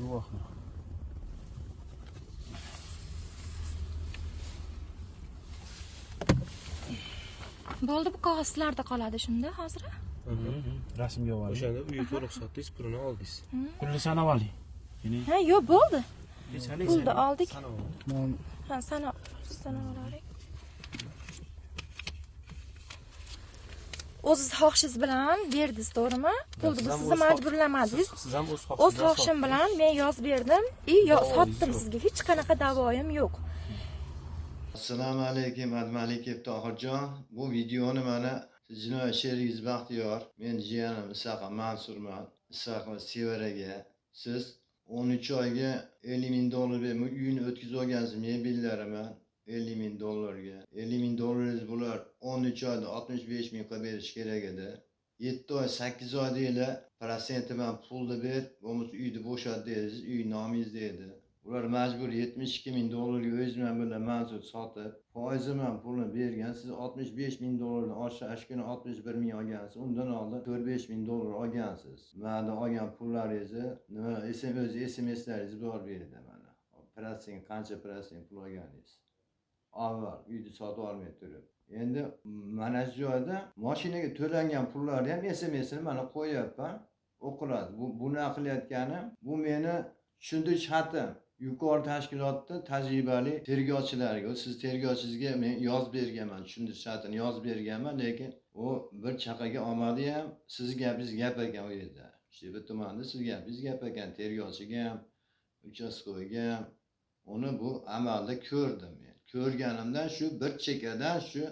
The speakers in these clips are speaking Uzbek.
Guvohni. Bo'ldi, bu qog'oz sizlarda qoladi shunda hozir. Rasmga oling. O'shanda uyi to'liq sotdingiz, pulini oldingiz. Pulni sanab oling. Ha, yo'q, bo'ldi. Sanang, Pulni sanang. oldik. Sanab oling. Mol Ha, sanab sanab olaylik. O'ziz xohishingiz bilan berdingiz, to'g'rimi? Pulni Siz biz ham sizni majburlamadingiz. Siz ham o'z O'z xohishingiz bilan xohishim sotdingiz. bilan men yozib berdim и Davoyingiz sotdim yo'q. sizga. Hech qanaqa da'voyim yo'q. Assalomu alaykum, Admalikev Tohirjon. Bu videoni mana jinoiy sherigingiz Baxtiyor, men jiyanim Isaqa Mansurman, Isaqa Sevaraga. Siz 13 oyga 50 ming dollar berib uyini o'tkazib olgansiz mebellarimi 50 ming dollarga. 50 ming dollaringiz bular 13 oyda 65 ming qilib berish kerak edi. 7 oy, 8 oy deyla, protsenti bilan pulni ber, bo'lmasa uyni bo'shat dedingiz, uy nomingizda edi. Ular majbur 72 ming dollarga o'zi bilan birga Mansur sotib, foizi bilan pulni bergan. Siz 65 ming dollardan oshiq shu kuni 61 ming olgansiz. Undan oldin 4-5 ming dollar olgansiz. Mana olgan pullaringizni nima SMS SMSlaringiz bor bu yerda mana. Protsent qancha protsent pul olganingiz. Avval uyni sotib olmay turib. Endi mana shu joyda mashinaga to'langan pullarni ham SMSini mana qo'yyapman. O'qiladi. Bu buni qilayotganim, bu meni tushuntirish xatim. Yuqori tashkilotda tajribali tergovchilarga, siz tergovchingizga men yozib berganman, tushuntirish xatini yozib berganman, lekin u bir chaqaga olmadi ham, sizni gapingiz gap ekan u yerda. Uchtepa tumanida siz gapingiz gap ekan, tergovchiga ham, uchastkoyga ham. Uni bu amalda ko'rdim men. Ko'rganimdan shu bir chekadan shu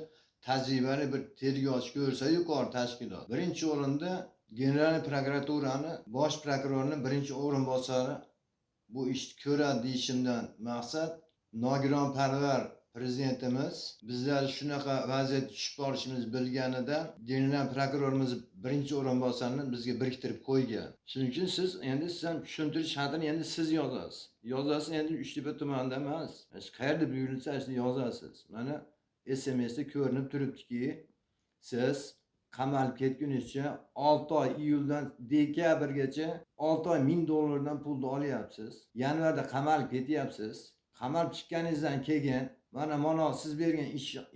tajribali bir tergovchi ko'rsa yuqori tashkilot. Birinchi o'rinda General prokuraturani bosh prokurorning birinchi o'rinbosari bu ishni ko'radi deyishimdan maqsad nogironparvar prezidentimiz bizlar shunaqa vaziyatga tushib qolishimizni bilganida general prokurorimiz birinchi o'rinbosarini bizga biriktirib qo'ygan. Shuning uchun siz endi siz ham tushuntirish xatini endi siz yozasiz. Yozasiz endi Uchtepa tumanida emas. Qayerda buyurilsa shuni yozasiz. Mana SMSda ko'rinib turibdiki, siz qamalib ketgunizcha 6 oy iyuldan dekabrgacha 6 oy 1000 dollardan pulni olyapsiz. Yanvarda qamalib ketyapsiz. Qamalib chiqqaningizdan keyin mana siz bergan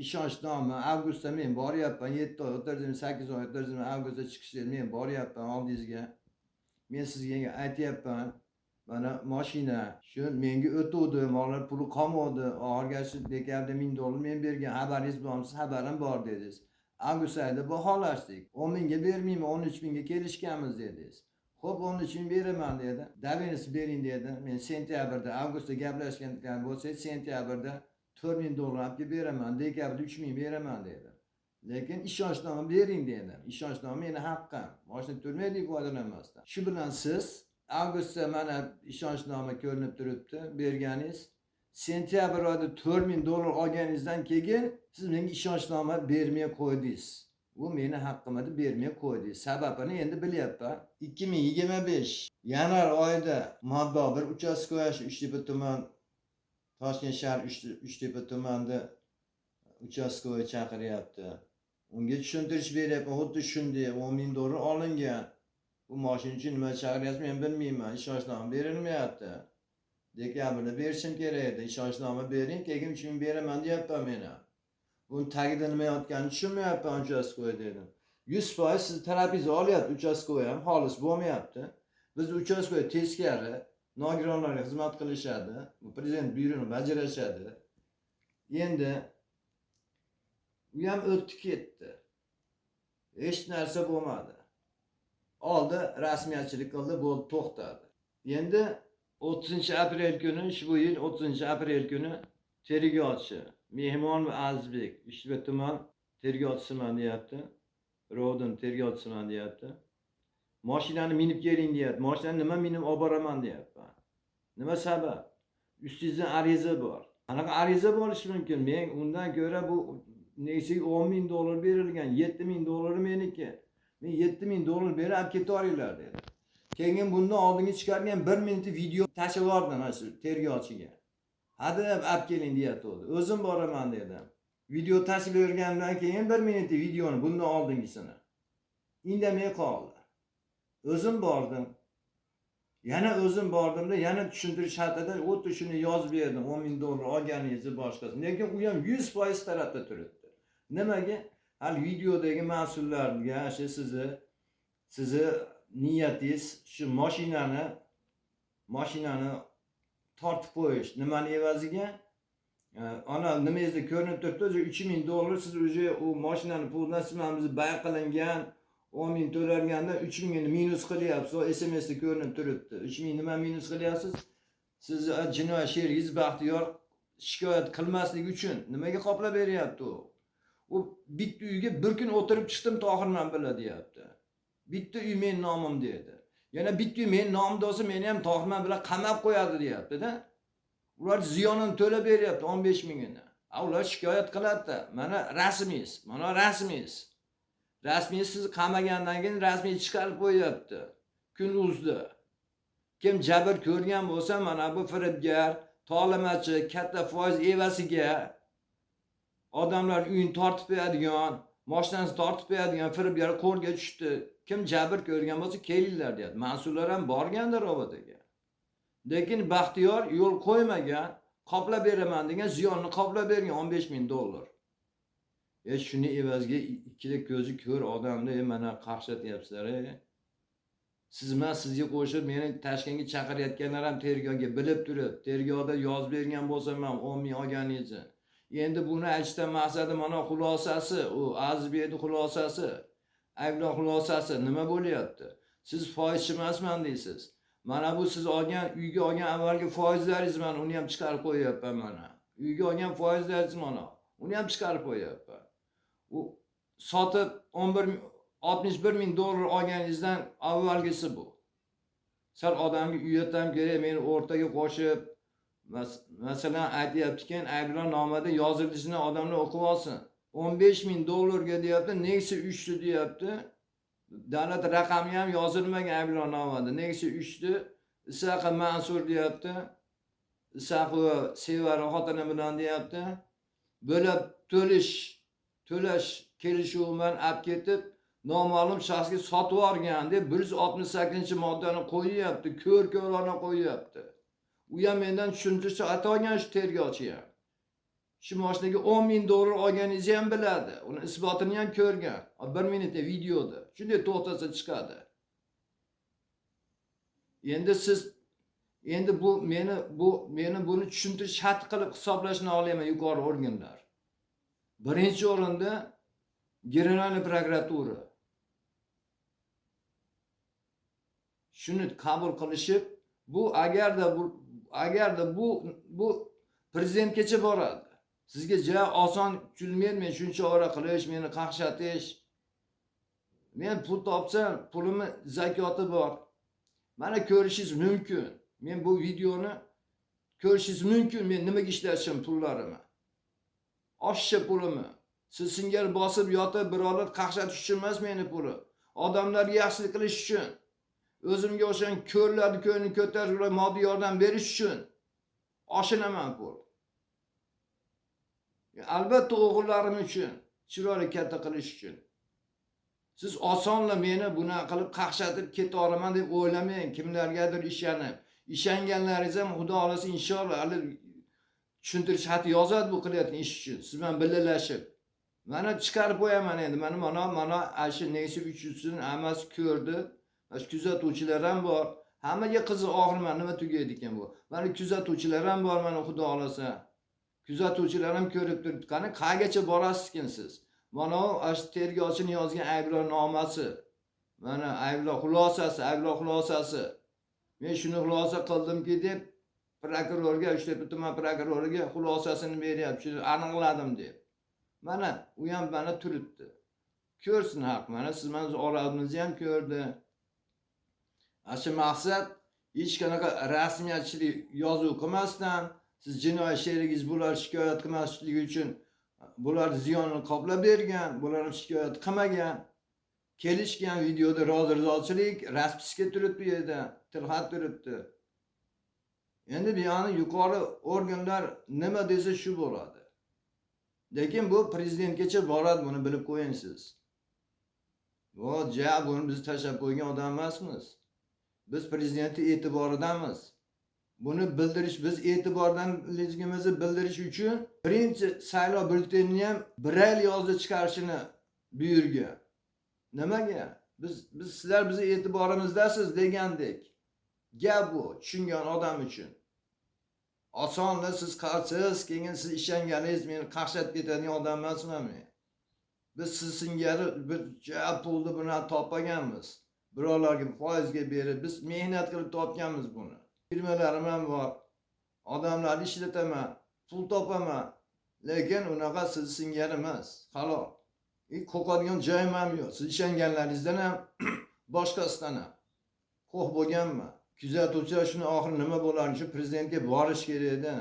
ishonchnoma avgustda men boryapman, 7 oy o'tirdim, 8 oy o'tirdim, avgustda chiqishda men boryapman oldingizga. Men sizga aytyapman, mana mashina shu menga o'tuvdi, mollar puli qolmadi, oxirgi dekabrda 1000 dollar men bergan, xabaringiz bormi? Siz xabarim bor dedingiz. Avgust oyida baholashdik. 10 mingga bermayman, 13 mingga kelishganmiz dedingiz. Xo'p, 13 ming beraman dedi. Доверенность bering dedi. Men sentyabrda, avgustda gaplashgan bo'lsak, sentyabrda 4 ming dollar olib kelib beraman, dekabrda 3 ming beraman dedi. Lekin ishonchnoma bering dedi. Ishonchnoma meni haqqim. Mashina turmaydi foydalanmasdan. Shu bilan siz avgustda mana ishonchnoma ko'rinib turibdi, berganingiz. Sentyabr oyida 4 ming dollar olganingizdan keyin siz menga ishonchnoma bermay qo'ydingiz. Bu meni haqqim edi, bermay qo'ydingiz. Sababini endi bilyapman. 2025 yanvar oyida modda 1 uchastkoy Uchtepa tuman Toshkent shahar Uchtepa tumanida uchastkoy chaqiryapti. Unga tushuntirish beryapman, xuddi shunday 10 ming dollar olingan. Bu mashina uchun nima chaqiryapsiz men bilmayman. Ishonchnoma berilmayapti. Dekabrda berishim kerak edi. Ishonchnoma bering, keyin 3 ming beraman deyapman men ham. Buni tagida nima yotganini tushunmayapman uchastkoy dedim. 100% siz talabingizni olyapti uchastkoy ham, xolis bo'lmayapti. Biz uchastkoy teskari nogironlarga xizmat qilishadi. Bu prezident buyrug'ini bajarashadi. Endi u ham o'tdi ketdi. Hech narsa bo'lmadi. Oldi, rasmiyatchilik qildi, bo'ldi, to'xtadi. Endi 30 aprel kuni, ushbu yil 30 aprel kuni tergovchi Mehmon va Azizbek Uchtepa tuman tergovchisiman deyapti. Rodin tergovchisiman deyapti. Mashinani minib keling deyapti. Mashinani nima minib olib boraman deyapman. Nima sabab? Ustingizda ariza bor. Qanaqa ariza bo'lishi mumkin? Men undan ko'ra bu nesiga 10 ming dollar berilgan, 7 ming dollari meniki. Men 7 ming dollar berib olib ketaveringlar dedi. Keyin bundan oldingi chiqargan 1 minut video tashlab yubordim mana shu tergovchiga. Hadeb olib keling deyapti. O'zim boraman dedim. Video tashlab bergandan keyin 1 minut videoni bundan oldingisini. Indamay qoldi. O'zim bordim. Yana o'zim bordimda, yana tushuntirish xatida xuddi shuni yozib berdim, 10 ming dollar olganingizni, boshqasi. Lekin u ham 100% tarafda turibdi. Nimaga? Hali videodagi mas'ullarga shu sizni niyatingiz shu mashinani tortib qo'yish. Nimani evaziga? Ana nimangizda ko'rinib turibdi, o'zi 3 ming dollar siz уже u mashinani pulidan siz mana bizni bay qilingan 10 ming to'langanda 3 mingini minus qilyapsiz. O SMSda ko'rinib turibdi. 3 ming nima minus qilyapsiz? Siz jinoiy sherigingiz Baxtiyor shikoyat qilmaslik uchun nimaga qoplab beryapti u? U bitta uyga bir kun o'tirib chiqdim Tohirman bilan deyapti. Bitta uy meni nomim dedi. Yana bitta uy meni nomimda bo'lsa, meni ham Tohirman bilan qamab qo'yadi deyapti-da. Ular ziyonini to'lab beryapti 15 mingini. A ular shikoyat qiladi-da. Mana rasmingiz, mana rasmingiz. Rasmiy sizni qamagandan keyin rasmiy chiqarib qo'yyapti. Kun uzdi. Kim jabr ko'rgan bo'lsa, mana bu firibgar, tolamachi, katta foiz evaziga odamlar uyini tortib qo'yadigan, mashinasini tortib qo'yadigan firibgar qo'lga tushdi. Kim jabr ko'rgan bo'lsa, kelinglar deyapti. Mas'ullar ham borgandir robotaga. Lekin Baxtiyor yo'l qo'ymagan, qoplab beraman degan ziyonni qoplab bergan 15 ming dollar. Shuni evaziga ikkita ko'zi ko'r odamni mana qaqshatyapsizlar. Siz emas, sizga qo'shib meni Toshkentga chaqirayotganlar ham tergovga bilib turib, tergovda yozib bergan bo'lsam ham 10 ming olganingizni. Endi buni aytishdan maqsadi mana xulosasi, u Azizbekning xulosasi, ayblov xulosasi nima bo'lyapti? Siz foizchi emasman deysiz. Mana bu siz olgan uyga olgan avvalgi foizlaringiz, mana uni ham chiqarib qo'yyapman mana. Uyga olgan foizlaringiz mana. Uni ham chiqarib qo'yyapman. U sotib 11 61 ming dollar olganingizdan avvalgisi bu. Sal odamga uyat ham kerak, meni o'rtaga qo'shib, masalan aytyaptikan, ayblovnomada yozilishini odamlar o'qib olsin. 15 ming dollarga deyapti, Nexia 3 deyapti. Davlat raqami ham yozilmagan ayblovnomada. Nexia 3 Isaqa Mansur deyapti. Isaqova Sevara xotini bilan deyapti. Bo'lib to'lash kelishuvi bilan olib ketib, noma'lum shaxsga sotib yuborgan deb 168-moddani qo'yyapti, ko'r-ko'rona qo'yyapti. U ham mendan tushuntirish olgan shu tergovchi ham. Shu mashinaga 10 ming dollar olganingizni ham biladi. Uni isbotini ham ko'rgan. 1 minutda videoda. Shunday to'xtasa chiqadi. Endi siz endi bu meni buni tushuntirish shart qilib hisoblashni xohlayman yuqori organlar. Birinchi o'rinda Генеральная прокуратура. Shuni qabul qilishib, bu agarda bu prezidentgacha boradi. Sizga ja oson tushunmaydi men shuncha ora qilish, meni qaqshatish. Men pul topsam, pulimni zakoti bor. Mana ko'rishingiz mumkin. Men bu videoni ko'rishingiz mumkin. Men nimaga ishlatishim pullarimni. Oshiqcha pulimni. Siz singari bosib yotib birovlar qaqshatish uchun emas meni puli. Odamlarga yaxshilik qilish uchun. O'zimga o'xshagan ko'rlarni ko'nglini ko'tarib, ularga moddiy yordam berish uchun oshinaman pul. Albatta o'g'illarim uchun, chiroyli katta qilish uchun. Siz osonla meni bunaqa qilib qaqshatib ketaveraman deb o'ylamang, kimlargadir ishonib. Ishonganlaringiz ham Xudo xohlasa inshaalloh hali tushuntirish xati yozadi bu qilayotgan ish uchun. Siz bilan birgalashib. Mana chiqarib qo'yaman endi. Mana shu Nexia 300 hammasi ko'rdi. Mana shu kuzatuvchilar ham bor. Hammaga qiziq oxiri mana nima tugaydi ekan bu. Mana kuzatuvchilar ham bor mana Xudo xohlasa. Kuzatuvchilar ham ko'rib turibdi. Qani qayergacha borasiz ekan siz? Mana u shu tergovchini yozgan ayblovnomasi. Mana ayblov xulosasi, ayblov xulosasi. Men shuni xulosa qildimki deb prokurorga, Uchtepa tuman prokuroriga xulosasini beryapti. Shuni aniqladim deb. Mana u ham mana turibdi. Ko'rsin haq. Mana siz mana oramizni ham ko'rdi. Ana shu maqsad hech qanaqa rasmiyatchilik yozuv qilmasdan siz jinoiy sherigingiz bular shikoyat qilmasligi uchun bular ziyonini qoplab bergan, bular ham shikoyat qilmagan. Kelishgan videoda rozi rizochilik, расписка turibdi bu yerda, tilxat turibdi. Endi bu yoqni yuqori organlar nima desa shu bo'ladi. Lekin bu prezidentgacha boradi, buni bilib qo'ying siz. Bu ja buni biz tashlab qo'ygan odam emasmiz. Biz prezidentni e'tiboridamiz. Buni bildirish, biz e'tibordanligimizni bildirish uchun birinchi saylov byulletenini ham Brayl yozib chiqarishini buyurgan. Nimaga? Biz sizlar bizni e'tiborimizdasiz degandek. Gap bu, tushungan odam uchun. Osonla siz qarsiz, keyin siz ishonganingiz meni qaqshatib ketadigan odam emasman men. Biz siz singari bir pulni bilan topmaganmiz. Birovlarga foizga berib, biz mehnat qilib topganmiz buni. Firmalarim ham bor. Odamlarni ishlataman, pul topaman. Lekin unaqa siz singari emas. Halol. Qo'rqadigan joyim ham yo'q. Siz ishonganlaringizdan ham boshqasidan ham qo'rq bo'lganman. Kuzatuvchilar shuni oxiri nima bo'larini shu prezidentga borish kerak edi.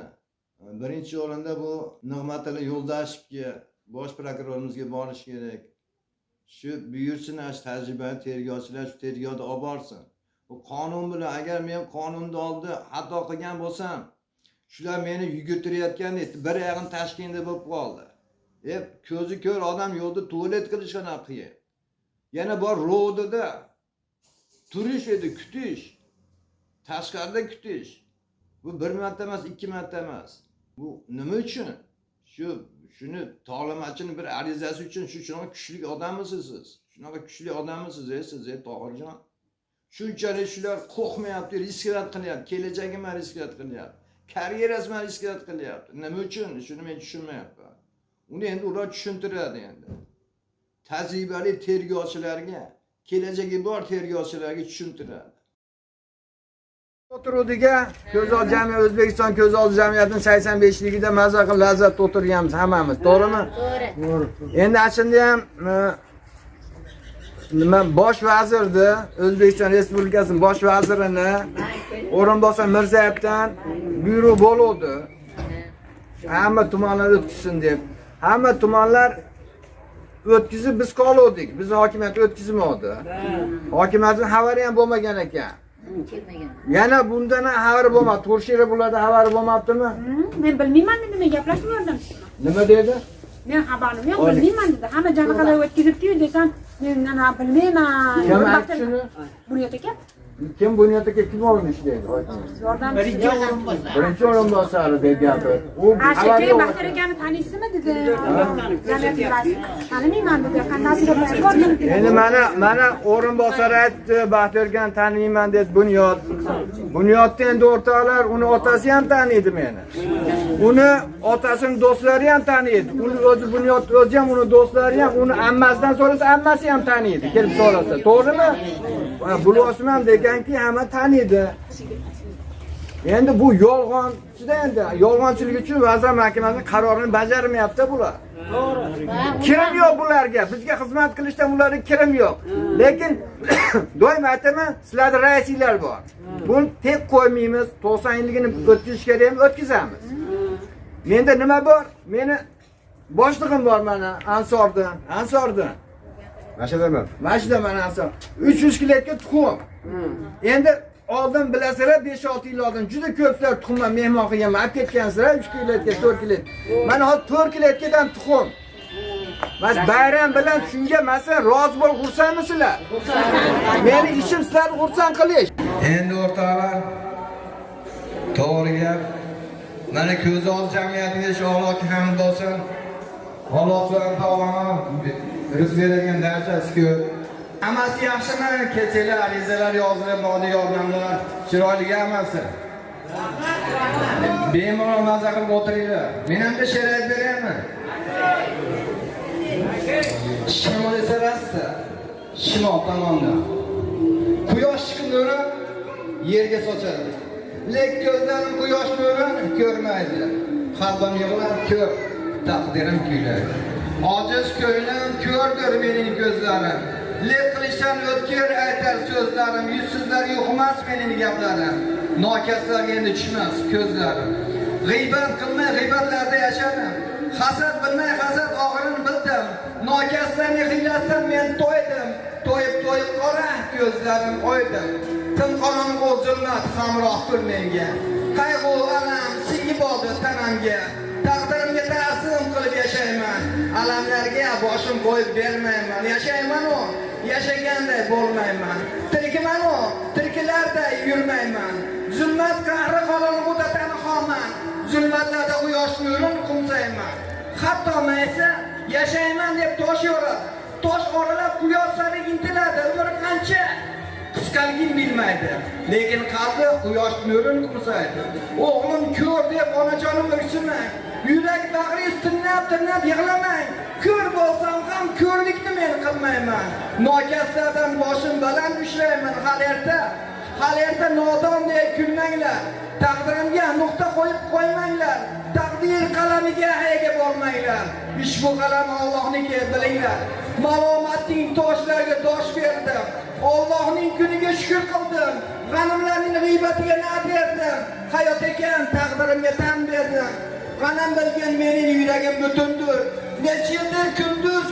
Birinchi o'rinda bu Nig'matilla Yo'ldashevga, bosh prokurorimizga borish kerak. Shu buyursin, shu tajribali tergovchilar shu tergovni olib borsin. Bu qonun bilan, agar men qonunni oldida xato qilgan bo'lsam, shular meni yugurtirayotgandek bir oyog'im Toshkentda bo'lib qoldi. Ko'zi ko'r odam yo'lda tualet qilish qanaqa qiyin. Yana bor ro'dida turish edi, kutish. Tashqarida kutish. Bu bir marta emas, ikki marta emas. Bu nima uchun? Shuni tog'lamachini bir arizasi uchun shunaqa kuchli odammisiz siz? Shunaqa kuchli odammisiz siz, Tohirjon? Shunchalik shular qo'rqmayapti, risklar qilyapti, kelajagini risklar qilyapti, karyerasini risklar qilyapti. Nima uchun? Shuni men tushunmayapman. Uni endi ular tushuntiradi endi. Tajribali tergovchilarga, kelajagi bor tergovchilarga tushuntiradi. O'tiruvdiga Ko'zol jamiyati, O'zbekiston Ko'zol jamiyatining 85ligida maza qilib lazzat o'tirganmiz hammamiz, to'g'rimi? To'g'ri. Endi ashunda ham nima bosh vazirni, O'zbekiston Respublikasining bosh vazirini o'rinbosar Mirzayevdan buyruq bo'ldi. Hamma tumanlar o'tkazsin deb. Hamma tumanlar o'tkazib biz qoldik. Biz hokimiyat o'tkazmadi. Hokimiyatning xabari ham bo'lmagan ekan. Yana bundan ham xabari bo'lmadi. To'rshira bularda xabari bo'lmabdimi? Men bilmayman dedi, men gaplashib yubordim. Nima dedi? Men xabarim yo'q, bilmayman dedi. Hamma jabaqalar o'tkazibdi-yu desam, men ana bilmayman. Kim aytdi shuni? Bunyod aka. Kim Bunyod aka kim o'rin ishlaydi? Yordamchisi. Birinchi o'rinbosari deb gapir. U xabari yo'q. Baxtiyor akani taniysizmi dedi. Jamiyat raisi. Tanimayman dedi. Qanday bordim. Endi mana o'rinbosar aytdi, Baxtiyor akani taniyman dedi Bunyod. Bunyodni endi o'rtoqlar, uni otasi ham taniydi meni. Uni otasining do'stlari ham taniydi. Uni o'zi Bunyod o'zi ham, uni do'stlari ham, uni ammasidan so'rasa ammasi ham taniydi. Kelib so'rasa, to'g'rimi? Bulosman deganki hamma taniydi. Endi bu yolg'onchida, endi yolg'onchilik uchun Vazirlar Mahkamasining qarorini bajarmayapti bular. To'g'ri. Kirim yo'q bularga. Bizga xizmat qilishdan ularga kirim yo'q. Lekin doim aytaman, sizlarda raisinglar bor. Buni tek qo'ymaymiz. 90 yilligini o'tkazish kerakmi? O'tkazamiz. Menda nima bor? Meni boshlig'im bor mana Ansordan. Ansordan. Mashidaman. Mashida mana Ansor. 300 kiloga tuxum. Endi oldin bilasizlar, 5-6 yil oldin juda ko'plar tuxumdan mehmon qilganman, olib ketgansizlar 3 kiloga, 4 kilo. Mana hozir 4 kilodan tuxum. Mas bayram bilan shunga masalan rozi bo'lib xursandmisizlar? Meni ishim sizlarni xursand qilish. Endi o'rtoqlar, to'g'ri gap. Mana Ko'zol jamiyatiga shu Allohga hamd bo'lsin. Alloh subhanahu taoloning rizq beradigan darajasi ko'p. Hammasi yaxshimi? Kelsanglar arizalar yozilib, moddiy yordamlar chiroyli hammasi. Bemalol maza qilib o'tiringlar. Men ham she'r aytib beraymi? Shimol esa rasta, shimol tomonda. Quyosh nuri yerga sochadi. Lekin ko'zlarim quyosh nurini ko'rmaydi. Qalbim yig'lar ko'p, taqdirim kuylaydi. Ojiz ko'nglim ko'rdir mening ko'zlarim. Lek qilishdan o'tkir aytar so'zlarim, yuzsizlar yo'q emas mening gaplarim. Nokaslarga endi tushmas ko'zlarim. G'iybat qilmay g'iybatlarda yashadim. Hasad bilmay hasad og'irini bildim. Nokaslarning hiylasidan men to'ydim. To'yib-to'yib qora ko'zlarim o'ydim. Tim qorong'u zulmat hamroh tur menga. Qayg'u alam singib oldi tanamga. Taqdirimga ta'sim qilib yashayman. Alamlarga boshim qo'yib bermayman. Yashayman-u, yashaganday bo'lmayman. Tirikman-u, tiriklarday yurmayman. Zulmat qahri qorong'uda tanhoman. Zulmatlarda quyosh nurini qo'msayman. Hatto maysa yashayman deb tosh yoradi. Tosh oralab quyosh sari intiladi. Umr qancha qisqaligini bilmaydi, lekin qalbi quyosh nurini qo'msaydi. O'g'lim ko'r deb onajonim o'ksimang. Yurak bag'ringiz tirnab-tirnab yig'lamang. Ko'r bo'lsam ham ko'rlikni men qilmayman. Nokaslardan boshim baland ushlayman. Hali erta nodon deya kulmanglar. Taqdirimga nuqta qo'yib qo'ymanglar. Taqdir qalamiga ega bo'lmanglar. Ushbu qalam Allohniki, bilinglar. Malomatning toshlariga dosh berdim. Allohning kuniga shukr qildim. G'animlarning g'iybatiga na berdim. Hayot ekan taqdirimga tan berdim. G'anim bilgan mening yuragim butundir. Necha yildir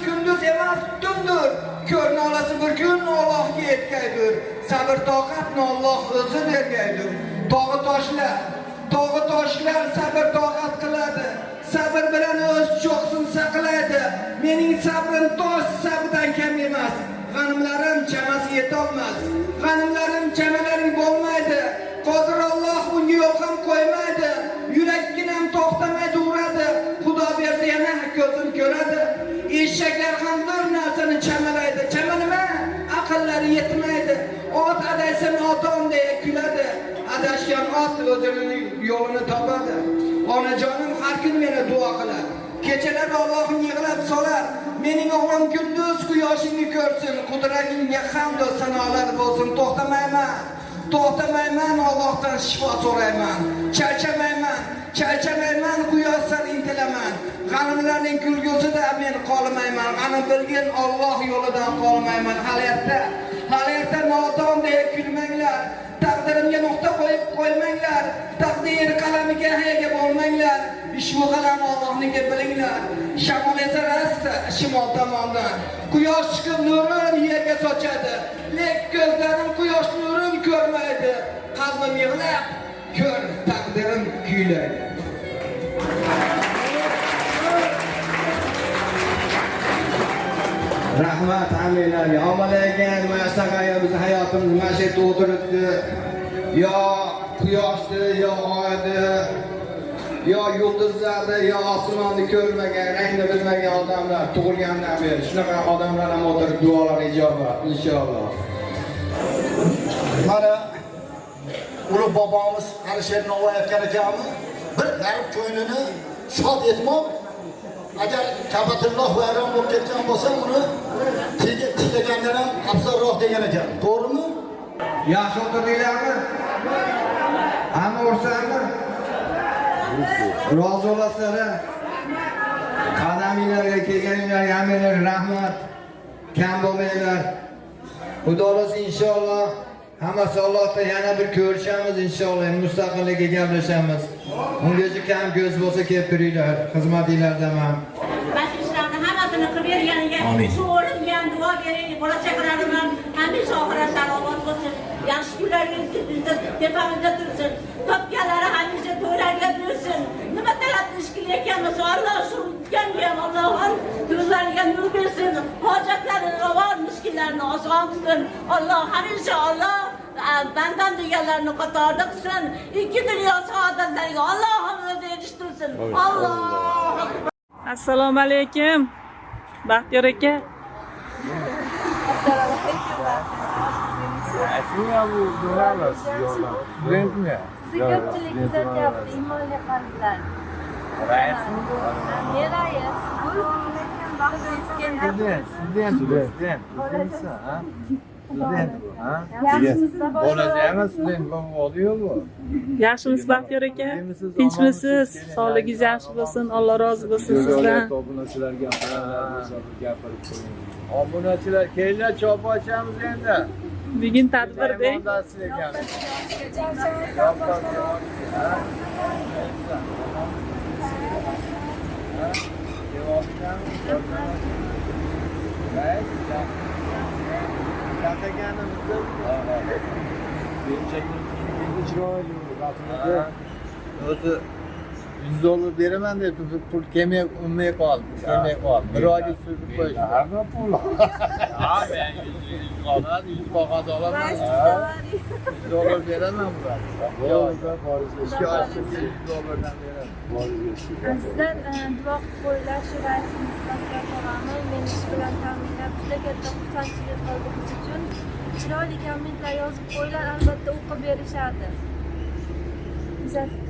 kunduz emas tundir. Ko'r nolasi bir kun Allohga yetgaydir. Sabr toqatni Alloh o'zi bergaydir. Tog'i toshlar sabr toqat qiladi. Sabr bilan o'z cho'qsin saqlaydi. Mening sabrim tosh sabrdan kam emas. G'animlarim chamasi yetolmas. G'animlarim chamalaring bo'lmaydi. Qodir Alloh unga yo'l ham qo'ymaydi. Yurakkinam to'xtamaydi uradi. Xudo bersa yana ko'zim ko'radi. Eshaklar ham bir narsani chamalaydi. Chama nima? Aqllari yetmaydi. Ot adashsa nodon deya kuladi. Adashgan ot o'zining yo'lini topadi. Onajonim har kun meni duo qilar. Kechalar Allohim yig'lab solar. Mening o'g'lim kunduz quyoshingni ko'rsin. Qudratingga hamd va sanolar bo'lsin. To'xtamayman, Allohdan shifo so'rayman. Charchamayman, quyosh sari intilaman. G'animlarning kulgusida men qolmayman. G'anim bilgin Alloh yo'lidan qolmayman. Hali erta nodon deya kulmanglar. Taqdirimga nuqta qo'yib qo'ymanglar. Taqdir qalamiga ega bo'lmanglar. Ushbu qalam Allohniki, bilinglar. Shamol esa rasta shimol tomondan. Quyosh chiqib nurini yerga sochadi. Lek ko'zlarim quyosh nurini ko'rmaydi. Qalbim yig'lab, ko'r taqdirim kuylaydi. Rahmat hammanglarga. Omalagan mana shunaqa bizni hayotimiz mana shu yerda o'tiribdi. Yo quyoshni, yo oyni, yo yulduzlarni, yo osmonni ko'rmagan, rangni bilmagan odamlar tug'ilgandan beri shunaqa odamlar ham o'tirib duolar ijobat inshaalloh. Mana ulug' bobomiz Alisher Navoiy aytgan ekanmi, bir g'arib ko'nglini shod etmoq, agar Ka'batulloh vayron bo'lib ketgan bo'lsa, uni tiklagandan ham afzalroq degan ekan. To'g'rimi? Yaxshi o'tirdinglarmi? Hamma o'rsanmi? Rozi bo'lasizlar. Qadaminglarga kelganinglarga hammanglarga rahmat. Kam bo'lmanglar. Xudo xohlasa inshaalloh hammasi Allohda yana bir ko'rishamiz inshaalloh. Mustaqillikka gaplashamiz. Ungacha kam ko'z bo'lsa kelib turinglar. Xizmatinglardaman. Mana ishlarni hammasini qilib berganiga shu o'limga ham duo bering. Bola chaqalarim ham hamisha oxirat salomat bo'lsin. Yaxshi kunlarga bizda tepamizda tursin. Topganlari hamisha to'ylarga bersin. Nima talab ish qilayotgan bo'lsa Alloh shu yutganga ham Allohim ko'zlariga nur bersin. Hojatlarini ravo, mushkullarini oson qilsin. Alloh hamisha Alloh bandam deganlarni qatorida qilsin. Ikki dunyo saodatlariga Allohim o'zi erishtirsin. Allohu akbar. Assalomu alaykum. Baxtiyor aka. Sizni ko'pchilik kuzatyapti, iymonli qalblar. Raismi bu? Ne rais? Bu Student. Yaxshimisiz Baxtiyor aka? Tinchmisiz? Sog'ligingiz yaxshi bo'lsin, Alloh rozi bo'lsin sizdan. Obunachilarga gapirib qo'ying. Obunachilar kelinglar, chop ochamiz endi. Bugun tadbirda. O'zi $100 beraman deb pul kelmay unmay qoldi, kelmay qoldi. Bir oyga surib qo'yishdi. Hamma pul. Ha, men 100 qog'oz, 100 qog'oz olaman. 100 dollar beraman bularga. Bo'ldi, boringizga 2 oy ichida 100 dollardan beraman. Boringizga shukr. Sizdan duo qilib qo'yinglar, shu raisimiz Baxtiyor tog'amiz meni ish bilan ta'minlab, juda katta xursandchilik qildi biz uchun. Chiroyli kommentlar yozib qo'yinglar, albatta o'qib berishadi. Kuzatib.